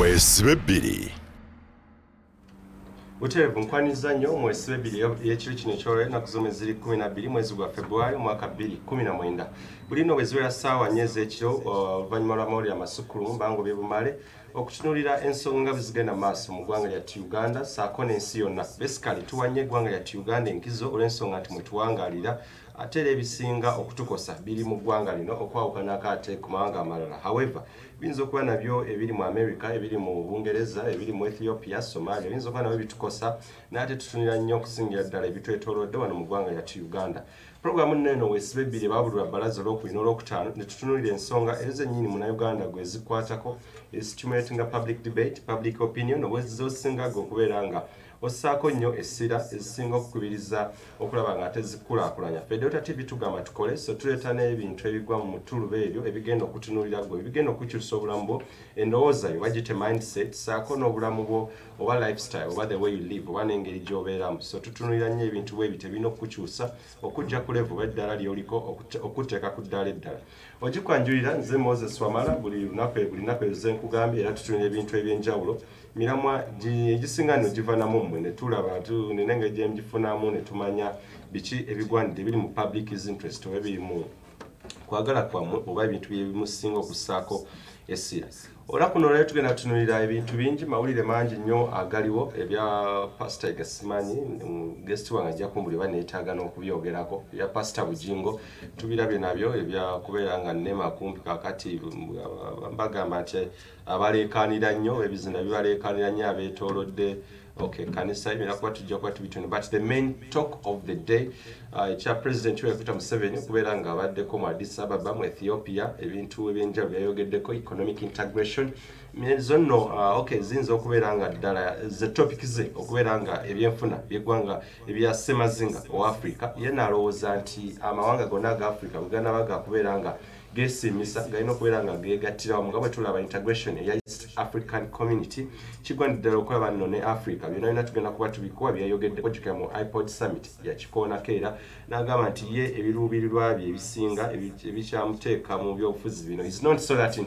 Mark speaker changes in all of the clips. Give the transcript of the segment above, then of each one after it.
Speaker 1: Weesibe bbiri.
Speaker 2: Butereevu nkwaniriza nnyo mu Weesibe bbiri ey'ekiro kino ekyolwaleero, ennaku z'omwezi ziri 12 mwezi gwa February mwaka 2019. Bulino bwe ziwera ssaawa 4 ez'ekiro, oluvannyuma lw'amawulire amasukkulumu mbango byebumale okutunuulira ensonga bwe zigenda mu maaso mu ggwanga lyattu Uganda ssaako n'ensi yonna. Basically tuwa nnyo eggwanga lyattu Uganda enkizo olw'ensonga nti mwe tuwangaalira, ate era ebisinga okutukosa biri mu ggwanga lino okwawukanako ate ku mawanga amalala. However, biyinza okuba nabyo ebiri mu America, ebiri mu Bungereza, ebiri mu Ethiopia, Somalia, biyinza okuba nabyo bitukosa, naye ate tutunira nnyo okusingira ddala ebitwetoolodde wano mu ggwanga lyattu Uganda. Puroguramu nno eno Weesibe bbiri ebaabulirwa bbalaza Olwokubiri n'Olwokutaano ne tutunuulira ensonga ezo zennyini Munnayuganda gwe zikwatako, stimulatinga public debate, public opinion, oba zosinga gwe okubeera nga ossaako nnyo essira, ezisinga okukubiriza okulaba nga ate zikulaakulanya. Ffe Delta TV tugamba tukole, so tuleeta n'ebintu ebigwa mu mutuluba eryo ebigenda okutunuulira gwe, ebigenda okukyusa obulamu bwo, endowooza yo bagite mindset, saako n'obulamu bwo oba lifestyle oba the way you live oba n'engeri gy'obeeramu. So tutunuulira nnyo ebintu bwe bityo ebirina okukukyusa okujja ku level oba eddaala ly'oliko, okuteeka ku ddaala eddala. Ogikwanjulira nze Moses Wamala. Buli lunaku, buli lunaku ezo zenkugambye, era tutunula ebintu ebyenjawulo. Miramwa egisinga nno giva namu mmwe, ne tulaba nina engeri gye ne tumanya biki ebigwanidde ebiri mu public interest oba ebiri mu kwagala kwammwe oba ebintu byebimusinga okussaako essira. Olunaku nolwaleero tugenda tutunulira ebintu bingi, mawulire mangi nnyo agaliwo. Ebya Pasita gasimanyi, guest wange ajja kumbuli oba neetaaga n'okubyogerako. Ebya Pasita Bujingo tubirabye nabyo, ebyakubeera nga nnema kumpi kakati bagamba nti abaleekaanira nnyo ebizinda bibaleekaanira nnyo abeetoolodde. Okay, kanisa ebyo kuba tujja kuba tubitono, but the main talk of the day, ekya President Yoweri Kaguta Museveni okubeera nga abaddeko mu Addis Ababa mu Ethiopia, ebintu ebyenjawulo byayogeddeko, economic integration zo nno, okay, ziyinza okubeera nga ddala ze topic ze okubeera nga ebyenfuna byeggwanga ebya semazinga owa Africa. Ye nalowooza nti amawanga gonna aga Africa bwe ganaba gakubeera nga gesiimisa, galina okubeera nga gegattira wamu nga bwe tulaba integration eya East African Community. Kigwanidde ddala okulaba nno ne Africa byonna byonna tugenda kuba tubikuwa byeyayogeddeko. Jjukira mu IPOD summit yakikoonako era n'agamba nti ye ebiruubirirwa bye ebisinga ebikyamuteeka mu byobufuzi bino is not so that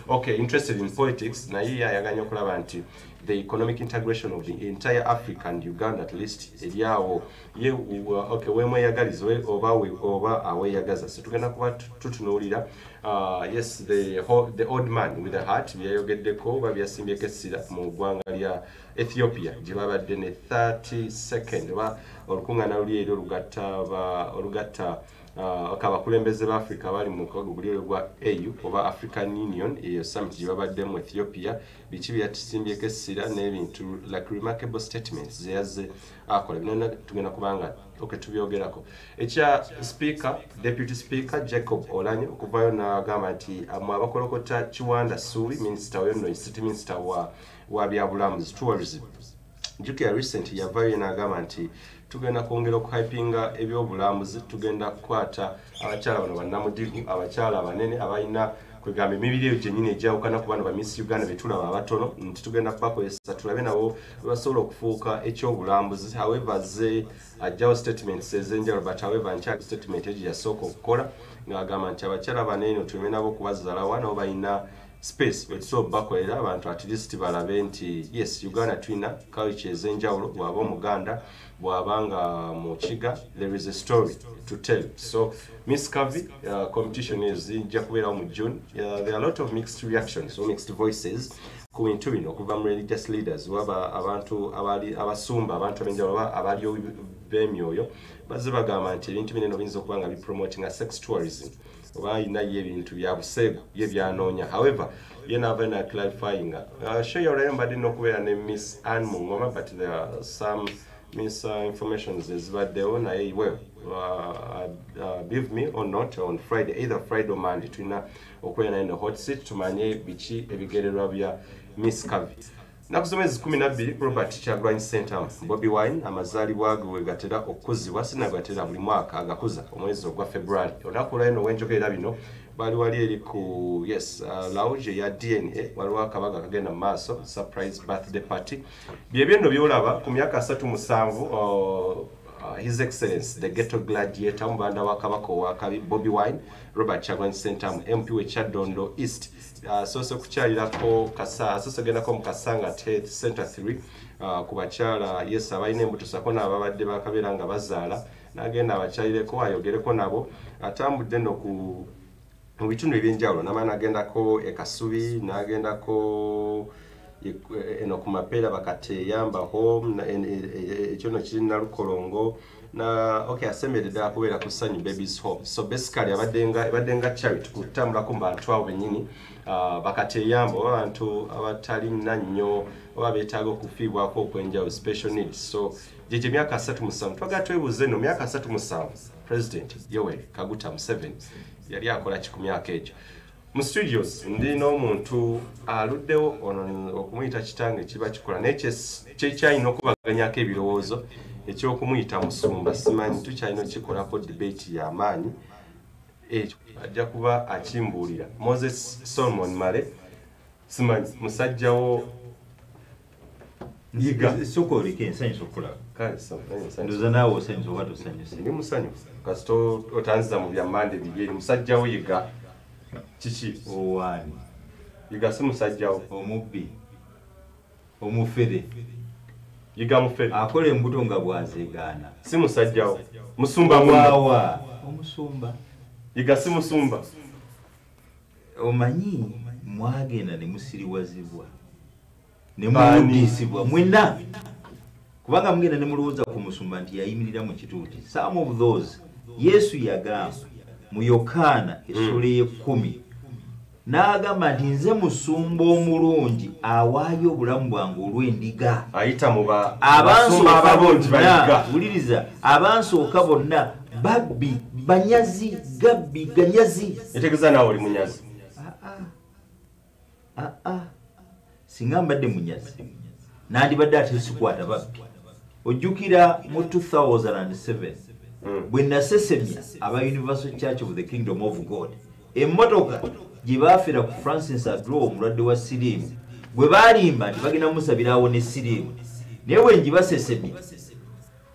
Speaker 2: okay, interested in politics, naye ye ayaganya okulaba nti the economic integration of the entire Africa and Uganda at least eri awo ye okay, wemweyagaliza oba aweeyagaza. So tugenda kuba tutunuulira, yes, the old man with the heart byeyayogeddeko oba byasimbyeko essira mu ggwanga lya Ethiopia gye babadde ne 32nd oba olukuŋŋaana luli eri olugatta abakulembeze ba Africa abali mu mukago guli gwa AU oba African Union. Eyo summit gye babadde mu Ethiopia, biki byatusimbyeko essira n'ebintu like remarkable statements zeyazze akola, byonna tugenda kubanga okay, tubyogerako. Ekya speaker, Deputy Speaker Jacob Oulanyah okuvayo n'agamba nti mwe abakolokota Kiwanda Suubi, minisita oyo nno, city minister wa byabulamuzi, tourism. Jjukira recent yavayo n'agamba nti tugenda kwongera okuhypinga ebyobulambuzi, tugenda kukwata abakyala bano bannamudigu, abakyala abanene abalina kwegamba emibiri eyo gyennyini egyawukana ku bano ba Miss Uganda betulaba abatono, nti tugenda kubakozesa tulabe nabo basobola okufuuka ekyobulambuzi. However, ze ajjawo statements ez'enjawulo, but however nkya statement egyo yasooka okukola ng'agamba nti abakyala banene tuleme nabo okubazaalawa, nabo balina space wetusobola bakolera abantu, at least balabe nti yes, Uganda tulina culture ez'enjawulo, bw'aba Omuganda, bw'aba nga Mukiga, there is a story to tell. So Miss Curvy competition zijja kubeerawo mu June. There are a lot of mixed reactions or mixed voices ku bintu bino okuva mu religious leaders waba abantu abali abasumba, abantu ab'enjawulo oba abalyo b'emyoyo bazze bagamba nti ebintu bino biyinza okuba nga bipromotinga sex tourism oba ayina ye ebintu bya buseegu ye byanoonya. However, ye naava na clarifyinga. Show yolwayo mbadde n'okubeera ne Miss Ann Mungoma, but there are some misinformations ezibaddewo, naye well, believe me or not, on Friday, either Friday or Monday, tulina okubeera naye the hot seat tumanye biki ebigererwa bya Miss Curvy. Nnaku z'omwezi 12, Robert Kyagulanyi Ssentamu, Bobi Wine, amazaalibwa ge we gatera okukuzibwa, sinagatera buli mwaka agakuza omwezi ogwa February. Olunaku olwalino wenjogerera bino bali wali eri ku yes, lounge eya DNA, waliwo akabaga akagenda mu maaso, surprise birthday party. Byebyo nno byolaba ku myaka 37. His Excellence the Ghetto Gladiator, omubanda wa Kabaka owakabi Bobi Wine, Robert Kyagulanyi Ssentamu, MP we Kyaddondo East. Asoose kukyalirako Kasa, asoose gendako mu Kasanga Health Center 3 ku bakyala, yes, abalina embuto sako n'ababadde bakabeera nga bazaala, n'agenda abakyalireko ayogereko nabo. Atambudde nno ku mu bitundu ebyenjawulo, namala n'agendako e Kasubi, n'agendako eno ku Mapeera Bakateeyamba Home, ekyo nno kiri Nalukolongo na okay, asembedde ddala kubeera ku Sanyu Babies Home. So basically abadde nga charity kutambulako mu bantu abo bennyini, bakateeyamba oba abantu abatalina nnyo oba beetaaga okufiibwako okw'enjawulo, special needs. So gyegyo emyaka 37 twagala twebuuze nno, myaka 37 President Yoweri Kaguta Museveni yali akola ki ku myaka egyo? Mu studios ndi n'omuntu aluddewo ono, okumuyita kitange kiba kikola, naye kyekyalina okubaganyako ebirowoozo ekyokumuyita musumba simanyi, tukyalina okukikolako debate y'amaanyi, ekyo ajja kuba akimbuulira. Moses Solomon Male, simanyi musajjawo Yiga.
Speaker 1: Sooka oleke, nsanyusa okulaba.
Speaker 2: Kale, so, naye nsanyusa.
Speaker 1: Ndowooza naawe osanyusa oba tosanyuse?
Speaker 2: Ndi musanyufu kasita otanziza mu byammande biri eri. Musajjawo Yiga kiki?
Speaker 1: Owaani?
Speaker 2: Yiga si musajjawo?
Speaker 1: Omubbi, omufere.
Speaker 2: Yiga mufere?
Speaker 1: Akola embuto nga bwazeegaana.
Speaker 2: Si musajjawo, musumba muno?
Speaker 1: Waawa omusumba?
Speaker 2: Yiga si musumba?
Speaker 1: Omanyi mwagenda ne musiriwazibwa ne
Speaker 2: Baani?
Speaker 1: Muwuddisibwa mwenna, kubanga mugenda ne mulowooza ku musumba nti yayimirira mu kituuti. Some of those, Yesu yagamba mu Yokaana essula ey'ekkumi n'agamba nti, "Nze musumba omulungi awaayo obulamu bwange olw'endiga."
Speaker 2: Ayita mu basumba
Speaker 1: Abansooka
Speaker 2: abalungi
Speaker 1: bonna
Speaker 2: bayiga.
Speaker 1: Wuliriza, abansooka bonna babbi, banyazi, gabbi, ganyazi.
Speaker 2: Etegeeza naawe oli munyazi?
Speaker 1: Ah, ah. Singa mbadde munyazi nandibadde ate sikwata babbi. Ojjukira mu 2007 bwe nasesemya aba Universal Church of the Kingdom of God emmotoka gye baafera ku Francis Adro, omulwadde wa siriimu gwe baalimba nti bagenda musabirawo ne siriimu, naye bwe ngibasesemya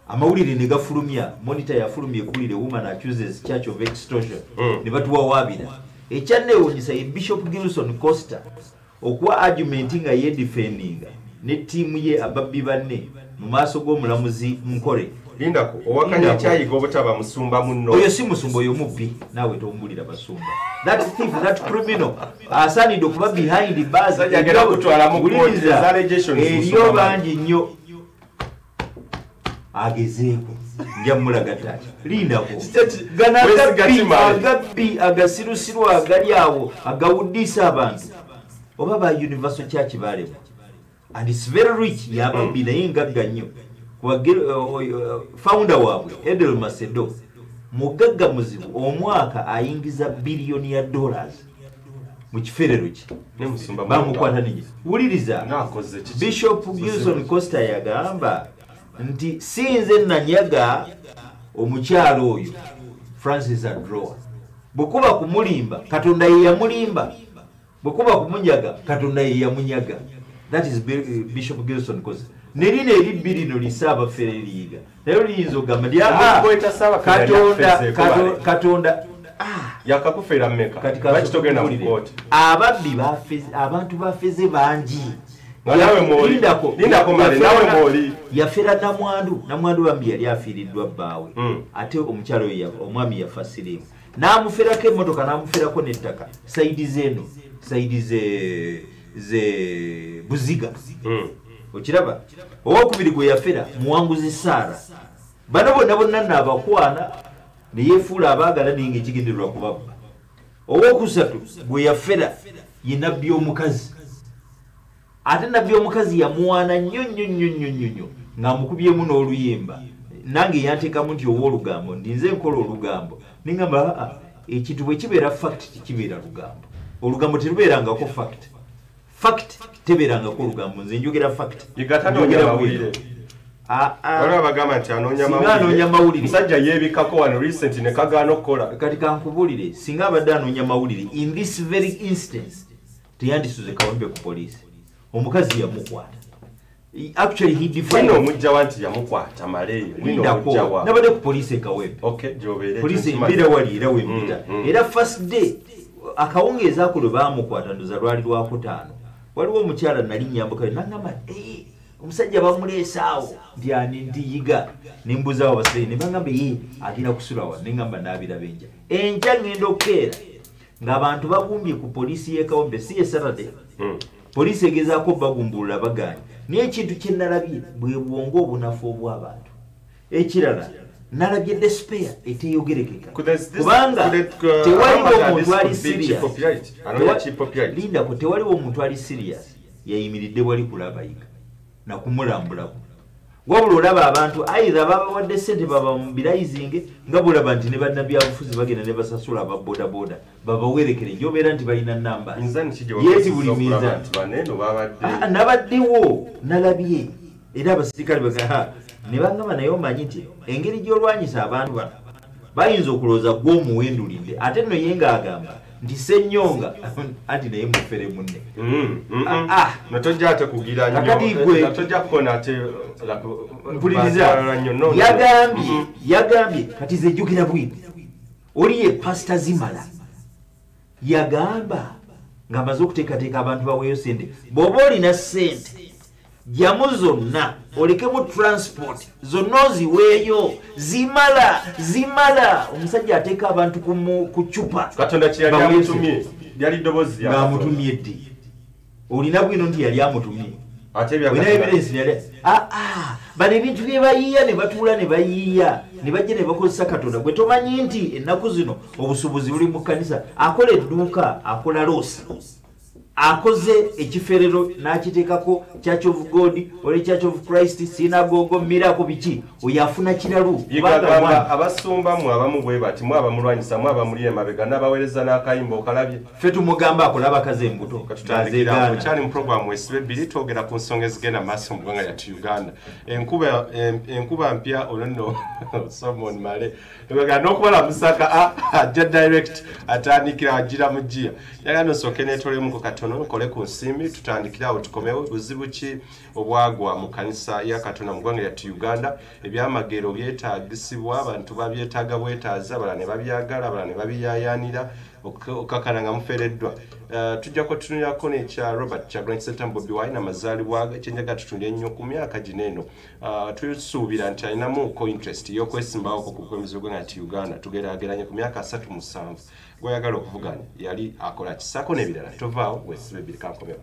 Speaker 1: amawulire ne gafulumya, Monitor yafulumya eggulire, "Woman accuses church of extortion." Ne batuwawaabira. Ekyanneewuunyisa ye Bishop Gilson Coster okuwa argument nga yeedefendinga ne ttiimu ye, ababbi banne, mu maaso g'omulamuzi Nkole.
Speaker 2: Lindako, owakanya
Speaker 1: Lindako.
Speaker 2: ekyayiga obutaba musumba munno?
Speaker 1: Oyo si musumba, oyo mubbi. Naawe tombulira basumba. That thief, that criminal asaanidde okuba behind bars.
Speaker 2: Musajja agenda kutwala mu court,
Speaker 1: Wuliriza,
Speaker 2: eza allegations
Speaker 1: eriyo
Speaker 2: musumba.
Speaker 1: Bangi nnyo, agezeeko, nja mulaga ttaki, lindako. Gano
Speaker 2: Weesiga
Speaker 1: agabbi
Speaker 2: kimale.
Speaker 1: Agabbi agasirusiru agali awo agawuddisa abantu, oba ba Universal Church balemwa, and its very rich, yababbi naye ngagga nnyo. Kuba founder waabwe Edir Macedo mugagga muzibu, omwaka ayingiza biliyoni ya dollars mu kiferero kye.
Speaker 2: Ne musumba
Speaker 1: Bamukwata nije, wuliriza.
Speaker 2: Ng'akoze kiki?
Speaker 1: Bishop Gilson Costa yagamba nti si nze nanyaga omukyalo oyo Francis Adroa. Bwe kuba kumulimba, Katonda ye yamulimba, bwe kuba kumunyaga, Katonda ye yamunyaga. That is Bishop Gilson Costa. Nerino eribbi lino lisaabafere liyiga naye liyinza okugamba nti, "Ah,
Speaker 2: Omuntu Ssaabafere yali
Speaker 1: Katonda
Speaker 2: akufeeseeko bale.
Speaker 1: Katonda
Speaker 2: Yakakufeera mmeka?
Speaker 1: Kati
Speaker 2: Lwaki togenda mu
Speaker 1: kasooke
Speaker 2: kooti?
Speaker 1: Ababbi abantu bafeze bangi.
Speaker 2: Nga naawe mw'oli.
Speaker 1: Lindako.
Speaker 2: Lindako Male, naawe mw'oli.
Speaker 1: Yafera namwandu. Namwandu bambi yali afiiriddwa bbaawe. Ate omukyalo oyo omwami yafa siriimu, n'amuferako emmotoka, n'amuferako n'ettaka side zeeno, side ze Buziga. Okiraba, owokubiri gwe yafera Muwanguzi Saara. Bano bonna bonna naabakwana neyefuula abaagala, naye nga ekigendererwa kubabba. Owokusatu gwe yafera ye nabbi omukazi. Ate nabbi omukazi yamuwaana nnyo nnyo nnyo nnyo nnyo nnyo ng'amukubyemu n'oluyimba. Nange yanteekamu nti owoolugambo, ndi nze nkola olugambo, nengamba aa, ekintu bwe kibeera fact tekibeera lugambo. Olugambo terubeerangako fact, fact tebeerangako olugambo. Nze njogera fact.
Speaker 2: Yiga tanoonya
Speaker 1: Njogera
Speaker 2: mawulire.
Speaker 1: bwino. Ah, ah.
Speaker 2: Waliwo abagamba nti anoonya
Speaker 1: Singa anoonya mawulire.
Speaker 2: Musajja yeebikako wano recent ne kagaana okukola.
Speaker 1: Kati kankubulire, singa abadde anoonya mawulire, in this very instance teyandisuze Kawempe ku poliisi. Omukazi yamukwata. Actually he defined
Speaker 2: omujja wanti yamukwata maleyo wino omujja wa
Speaker 1: nabadde ku police e Kawempe.
Speaker 2: Okay, jobeere
Speaker 1: police mbira wali era wempita. Era first day akawungeezi ako lwe baamukwata ndoza lwali lwakutaano, waliwo omukyala nali nyambuka nangamba omusajja bamuleese awo nti ani nti Yiga, nembuuzaawo abaseere ne bangamba ye agenda kusula wa, nengamba naabiraba enkya. Enkya ngenda okukeera ng'abantu bagumbye ku poliisi y'e Kawempe, si ye Saturday. Poliisi egezaako bagumbulula bagaanye. Naye ekintu kye nalabye bwe bwongo obunafu obw'abantu. Ekirala nalabye despair eteyogerekeka, kubanga tewaliwo omuntu ali serious. Lindako, tewaliwo omuntu ali serious yayimiridde wali kulaba Yiga nakumulambulako, wabula olaba abantu either babawadde ssente babamobilizinge, nga bulaba nti ne bannabyabufuzi bagenda ne basasula aba bodaboda babawerekere gyobeera nti balina namba yeti buli minzaani. Nabaddewo nalabye era abasirikale baga ne bangamba, naye omanyi nti engeri gy'olwanyisa abantu bano bayinza okulowooza gw'omuwendulidde, ate nno ye ng'agamba nti Ssenyonga anti naye mufere munne.
Speaker 2: Notojja ate kugira nnyo, tojja kukona ate.
Speaker 1: Mpuliriza, yagambye kati ze jjukira bwino oli ye Pasita Zimala yagamba ng'amaze okuteekateeka abantu baweeyo sente, bw'oba olina ssente jjamu zonna olekemu transport zonna oziweeyo, zimala zimala. Omusajja ateeka abantu ku cupa.
Speaker 2: Katonda kyeyali amutumye lyali ddoboozi lya
Speaker 1: Ng'amutumye ddi? Olina bwino nti yali amutumye?
Speaker 2: Ate
Speaker 1: olina evidence yali bano ebintu bye bayiiya ne batuula ne bayiiya ne bajja ne bakozesa Katonda. Gwe tomanyi nti ennaku zino obusuubuzi buli mu kkanisa, akola edduuka akola loss, akoze ekiferero n'akiteekako Church of God oli Church of Christ, synagogue, miracle, biki, oyo afuna kiralu.
Speaker 2: Yigagamba abasumba mu abamu bwe bati mu abamulwanyisa mu abamuli emabega n'abaweereza n'akayimba okalabye.
Speaker 1: Ffe tumugamba akola abakazi embuto.
Speaker 2: Katutandikira okyali mu programu Wesibe Bbiri, twogera ku nsonga ezigenda maaso mu ggwanga lyattu Uganda. Enkuba mpya olwo nno Solomon Male n'okubalamusaka ajja direct atandikira agira mu giya. Njagala nosooke neetolemuko katono nkole ku nsimbi tutandikire awo tukomewo. Buzibu ki obwagwa mu kanisa ya Katonda mu ggwanga lyattu Uganda? Ebyamagero byetaagisibwa abantu babyetaaga bwetaazi, abalala ne babyagala, abalala ne babiyaayaanira, okakana nga mufereddwa. Tujja kutunulirako n'ekya Robert Kyagulanyi Ssentamu Bobi Wine amazaalibwa ge, kyenjaga tutunule ennyo ku myaka gino eno. Tusuubira nti alinamuko interest y'okwesimbawoko ku bukulembeze bw'eggwanga nti Uganda tugeraageranye ku myaka 37 gw'ayagala okuvuganya yali akola kisaako n'ebirala. Tovaawo, Wesibe Bbiri, kankomewo.